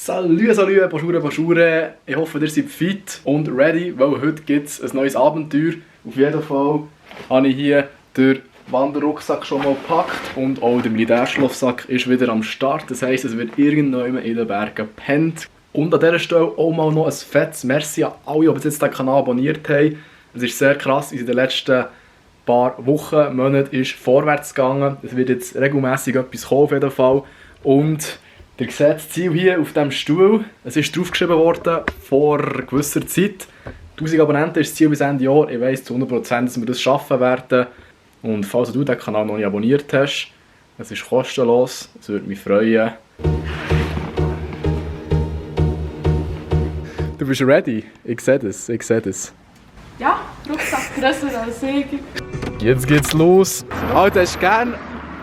Salut, Bonjour. Ich hoffe, ihr seid fit und ready, weil heute gibt es ein neues Abenteuer. Auf jeden Fall habe ich hier den Wanderrucksack schon mal gepackt und auch der Militärschlafsack ist wieder am Start. Das heisst, es wird irgendjemand in den Bergen gepennt. Und an dieser Stelle auch mal noch ein fettes Merci an alle, die bis jetzt den Kanal abonniert haben. Es ist sehr krass, in den letzten paar Wochen, Monaten ist vorwärts gegangen. Es wird jetzt regelmäßig etwas kommen auf jeden Fall. Und ihr seht das Ziel hier auf diesem Stuhl. Es ist draufgeschrieben worden vor gewisser Zeit. 1000 Abonnenten ist das Ziel bis Ende Jahr. Ich weiss zu 100%, dass wir das schaffen werden. Und falls du den Kanal noch nicht abonniert hast, es ist kostenlos. Es würde mich freuen. Du bist ready? Ich sehe das, Ja, Rucksack grösser als ich. Jetzt geht's los. Alter, hast du gerne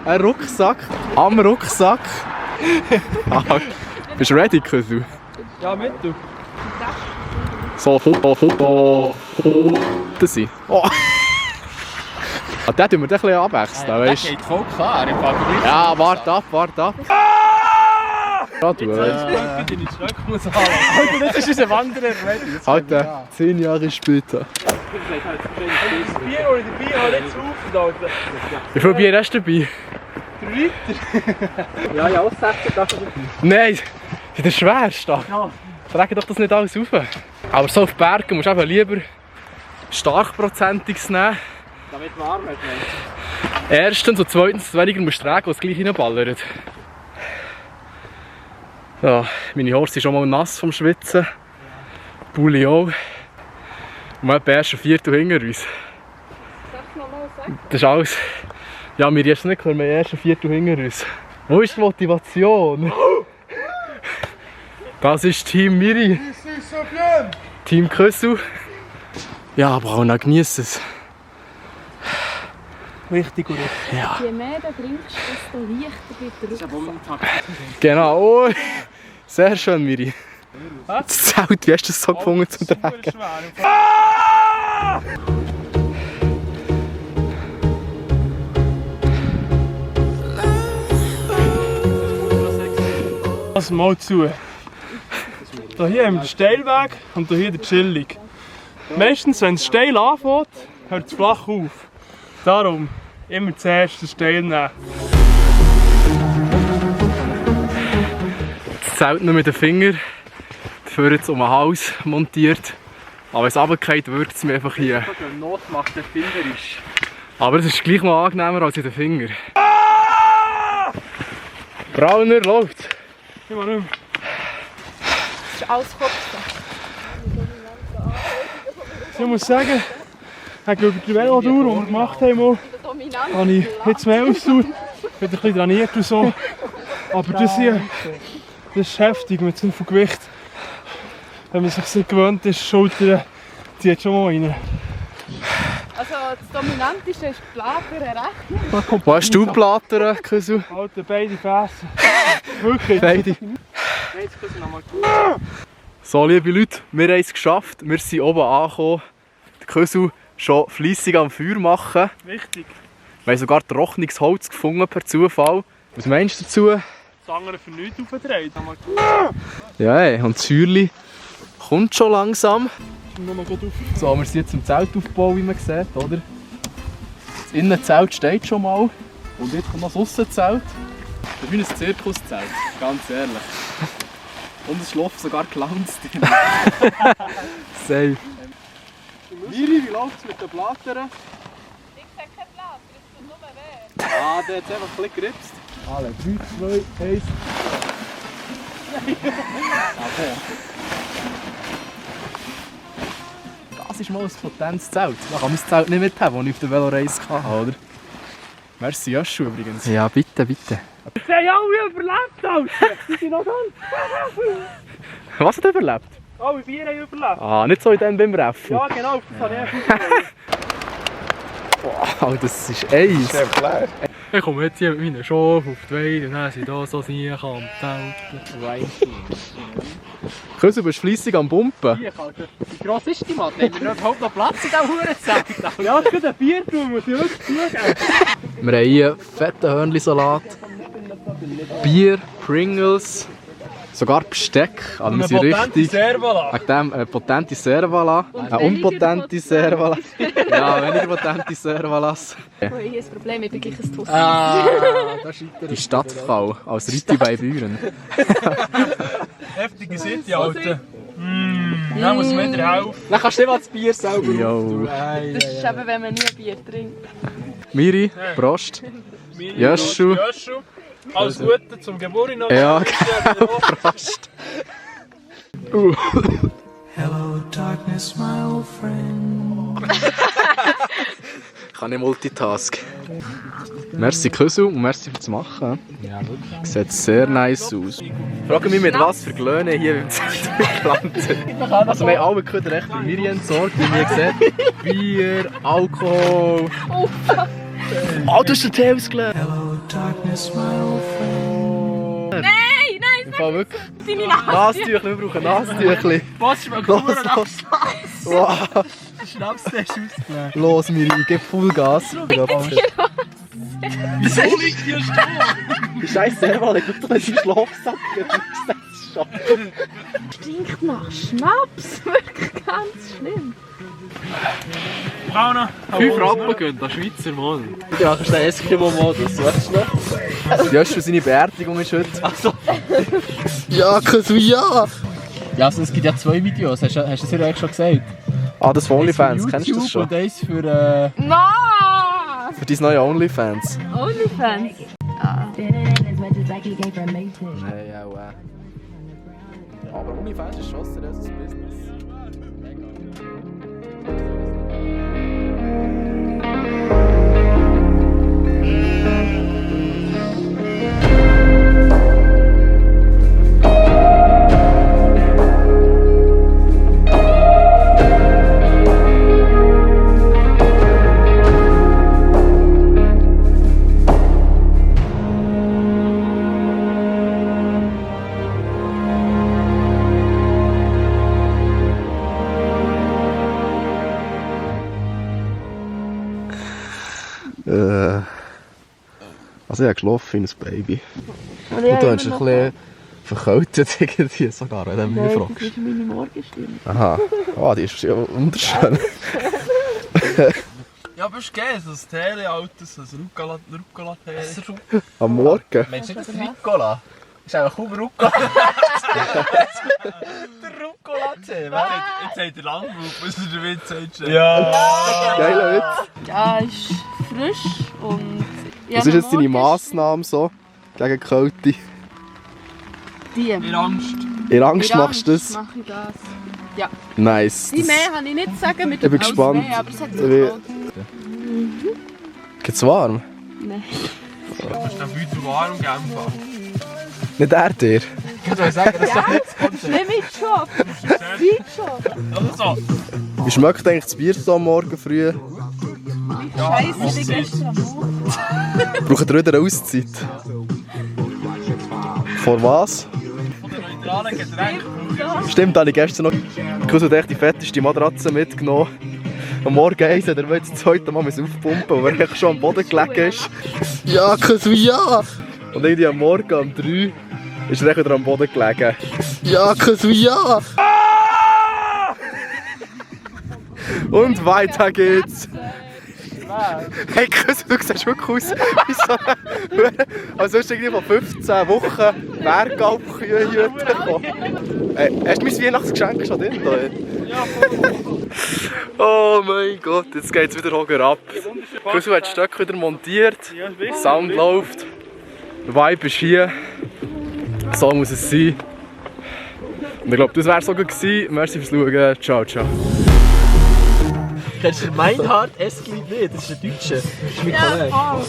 einen Rucksack? Am Rucksack? Bist du ready, Küssel? Ja, mit du. So, Foto. Das sind. Oh. Den tun wir ein bisschen abwechseln, weißt du? Das geht voll klar. Ja, warte ab. Du, Alter, das ist unser Wanderer. Alter, 10 Jahre später. Das Bier oder die Bier hat nicht zu rufen, Alter. Wie viel Bier hast du dabei? 3 Liter. Ja, aussetzen darf ich nicht. Nein, das ist der schwerste. Ja. Trage doch das nicht alles auf. Aber so auf Bergen musst du einfach lieber starkprozentiges nehmen. Damit man arm hat, Erstens und zweitens weniger musst du tragen, was gleich reinballert. Ja, meine Hose sind schon mal nass vom Schwitzen. Pulli auch. Und wir haben erst ein Viertel hinter uns. Darfst du noch mal sagen? Das ist alles. Ja, wir jetzt nicht, wir haben erst ein Viertel hinter uns. Wo ist die Motivation? Das ist Team Miri. Team Küssel. Ja, aber auch noch genießen es. Richtig gut. Ja. Je mehr du trinkst, desto leichter wird der Rucksack. Genau. Oh, sehr schön, Miri. Das Zelt, wie hast du das so gefunden zum Tragen? Lass mal zu. Hier haben wir den Steilweg und hier den Chillig. Meistens, wenn es steil anfängt, hört es flach auf. Darum immer zuerst den Steil nehmen. Das Zelt nur mit den Fingern, dafür jetzt um den Hals montiert. Aber wenn es runterfällt, wirkt es mir einfach hier. Die Not macht der Fingerisch. Aber es ist gleich noch angenehmer als in den Fingern. Brauner läuft. Ich mal nicht mehr. Das ist alles Kopf. Ich muss sagen, über die Velotour, die wir gemacht haben, habe ich jetzt mehr Ausdauer, bin ein bisschen trainiert und so. Aber das hier, das ist heftig mit so viel Gewicht. Wenn man sich nicht gewöhnt ist, Schultern zieht schon mal rein. Also das Dominanteste ist die Blätter, Wo hast du Blätter, Küssel? Alter, beide Pässe. Wirklich. Beide. Jetzt können wir nochmal So, liebe Leute, wir haben es geschafft. Wir sind oben angekommen. Der Küssel schon fleissig am Feuer machen. Wichtig. Wir haben sogar trockenes Holz gefunden per Zufall. Was meinst du dazu? Das andere für nichts aufgedreht. Ja, ey, und das Feuerchen kommt schon langsam. Nur noch gut auf. So, wir sind jetzt im Zeltaufbau, wie man sieht, oder? Das Innenzelt steht schon mal. Und jetzt kommt noch das Aussenzelt. Das ist wie ein Zirkuszelt, ganz ehrlich. Und es schläft sogar Clowns drin. Safe. Miri, wie läuft es mit den Blättern? Ich sage kein Blatt, das tut nur weh. Ah, der hat es einfach ein bisschen geripst. Alle, 3, 2, 1. Das ist mal ein potentes Zelt. Da kann mein Zelt nicht mithaben, das ich auf der Veloreise hatte, oder? Merci, Joschu übrigens. Ja, bitte. Sie haben alle überlebt, Alter! Sie sind noch ganz. Was hat er überlebt? Alle 4 haben überlebt. Ah, nicht so in dem beim Reffen. Ja, genau, das habe ich auch. Wow, das ist Eis. Sehr klar. Ich komme jetzt hier mit meiner Schafe auf die Weide und dann sind hier so sicher am Zelten. Küssel, du bist fleissig am Pumpen. Wie gross ist die Matte? Haben wir überhaupt noch Platz in diesem Hurenzelt? Ja, es gibt ein Bier tun, muss ich wirklich zugeben. Wir haben hier fetten Hörnli-Salat, Bier, Pringles, Sogar Besteck. Also wir Eine sind potente richtig... Servala. Wegen dem eine potente Servala, eine unpotente Servala. Ja, weniger potente Servalas. Oh, hier ist das Problem, ich bin gleich ein Tuss. Da scheitert Die Stadtfrau als Ritti bei Büren. Heftige City, Alter. Da muss man wieder helfen. Dann kannst du nicht mal das Bier selber. Jo. Das ist eben, wenn man nie Bier trinkt. Miri, Prost. Jöschu. Alles Gute zum Geburt noch. Ja, Prost. Hello, darkness, my old friend. Ich kann nicht Multitask. Merci Küssel und merci fürs Machen. Ja, wirklich. Sieht sehr nice aus. Ich frage mich, mit was für Glöhne hier im Zentrum geplant sind. Also wir haben alle Köder recht für Miri entsorgt, wie ihr seht. Bier, Alkohol. Oh, du hast den Tee ausgelegt. Hello, darkness, my old friend. Nein, nein, Im Fall wirklich. deine Nase. Nasentüchli, wir brauchen Nasentüchli. Was ist mit Los, Kuren los. Wow. Der Schnaps, der ist ausgelegt. Los Miri, gib Vollgas. Wieso liegt hier Stroh? Scheiße, selber, leg doch in deinen Schlafsack. Stinkt nach Schnaps. Wirklich ganz schlimm. Brauna. 5 Rappen gehen, das Schweizer Mann. Ja, kannst du den Eskimo-Modus, weißt du noch? Ja, für seine Beerdigung ist heute. Achso. Ja, ja. Ja, also es gibt ja 2 Videos, hast du das ja eigentlich schon gesagt? Ah, das für OnlyFans, Eins für kennst du das YouTube schon? und eins für... No! Für dein neue OnlyFans. Onlyfans. Nein, ja, wow. Aber OnlyFans ist schon ein seriöses Business. Also ich habe geschlafen wie ein Baby. Und du hast ein bisschen verkältet irgendwie sogar, wenn du mich fragst. Das ist meine Morgenstimme. Aha, die ist ja wunderschön. Ja, aber es geht, das Tele, Alter, das Rucola-Tele. Am Morgen? Meinst du nicht das Ricola? Das ist einfach kaum Rucola. Der Rucola-Tee, Jetzt hat er lang gebraucht, bis er den Witz sagt. Ja. Geiler Witz. Ja, ist frisch und... Was ist jetzt deine Massnahme so gegen die Kälte? Die. In Angst. In Angst machst du das? Mache ich das. Ja. Nice. Die mehr kann ich nicht sagen mit Ich bin dem gespannt. Mehr, aber es hat Ich bin- Geht's warm? Nein. Das ist dann viel zu warm im Genf. Nicht er dir? Ich soll sagen, das Nimm mich schon. Sieht schon. Also, Wie schmeckt eigentlich das Bier so am Morgen früh? Scheiße, ich bin gestern am Morgen. Braucht ihr wieder eine Auszeit? Vor was? von der neutralen Getränke. Stimmt, habe ich gestern noch echt die fetteste Matratze mitgenommen. Am Morgen 1 hat er jetzt das zweite Mal aufpumpen, weil er schon am Boden gelegen ist. Ja, ja! Und irgendwie am Morgen um 3 ist er wieder am Boden gelegen. Ja, ja! Und weiter geht's! Hey, Küsse, du siehst wirklich aus wie so eine... Also hast du irgendwie von 15 Wochen Bergalpkühe gekommen. Hast du mein Weihnachtsgeschenk schon drin? Ja, voll. Oh mein Gott, jetzt geht's wieder hoch ab. Küsse hat das Stück wieder montiert, Sound läuft, der Vibe ist hier. So muss es sein. Und ich glaube, das wäre so gut gewesen. Merci fürs Schauen. Ciao, ciao. Kennst du den Meinhard Esklid nicht? Das ist ein Deutscher. Das ist mein Kollege. Oh.